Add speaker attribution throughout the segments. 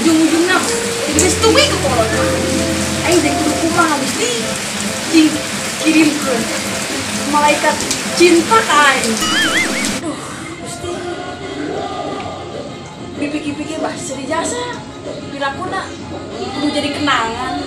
Speaker 1: Ujung-ujungna geus tuwi ku kolot. Aing teh kudu kumaha Gusti? Cing kirimkeun malaikat cinta ka aing. Duh, Gusti. Dipikir-pikir bah seri jasa pilakuna kudu jadi kenangan.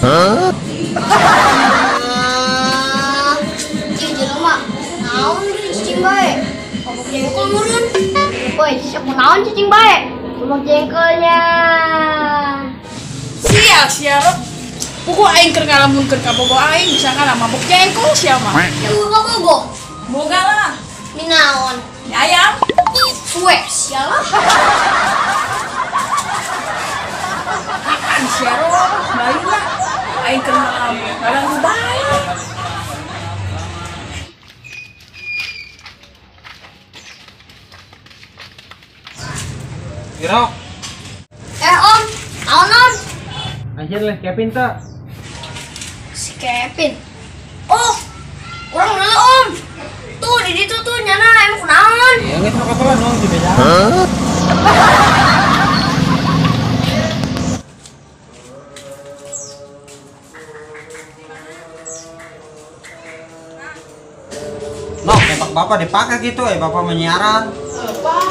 Speaker 2: Hah?
Speaker 3: Cing mah naon cicing bae? Mabok jengkol meureun. Woi, siapa naon cicing bae? Mabok jengkolnya.
Speaker 1: Sia sia rok. Puguh aing keur ngalamunkeun ka bogo aing bisa kalah mabok jengkol sia mah.
Speaker 3: Ya boga bogo.
Speaker 1: Boga lah.
Speaker 3: Ni naon?
Speaker 1: Ni ayam.
Speaker 3: Suwe sia lah.
Speaker 1: Makan sia rok, bae lah. Aing keur ngalamun, ngaganggu bae.
Speaker 2: Irok.
Speaker 3: Om, naon om?
Speaker 2: Anjir lah Kevin tak?
Speaker 3: Si Kevin. Oh, urang dulu om. Tuh di ditu tuh nyana emang kunaon?
Speaker 2: Ya geus sok atuh nong di beja. Hah? Nok, tempak bapak dipakai gitu bapak menyiaran.
Speaker 1: Apa?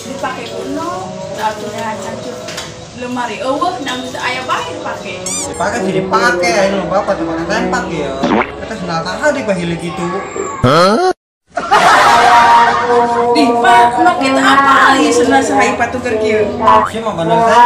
Speaker 1: Dipakai kuno, atuh cacut lemari eueuh nang teu aya bae dipake.
Speaker 2: Dipake sih dipake, anu bapak cuma tempak ya. Kita sendal tahan dipahili gitu. Hah?
Speaker 1: Di pak, nok kita apa ieu sendal saha patuker kieu?
Speaker 2: Sih mah bener teh.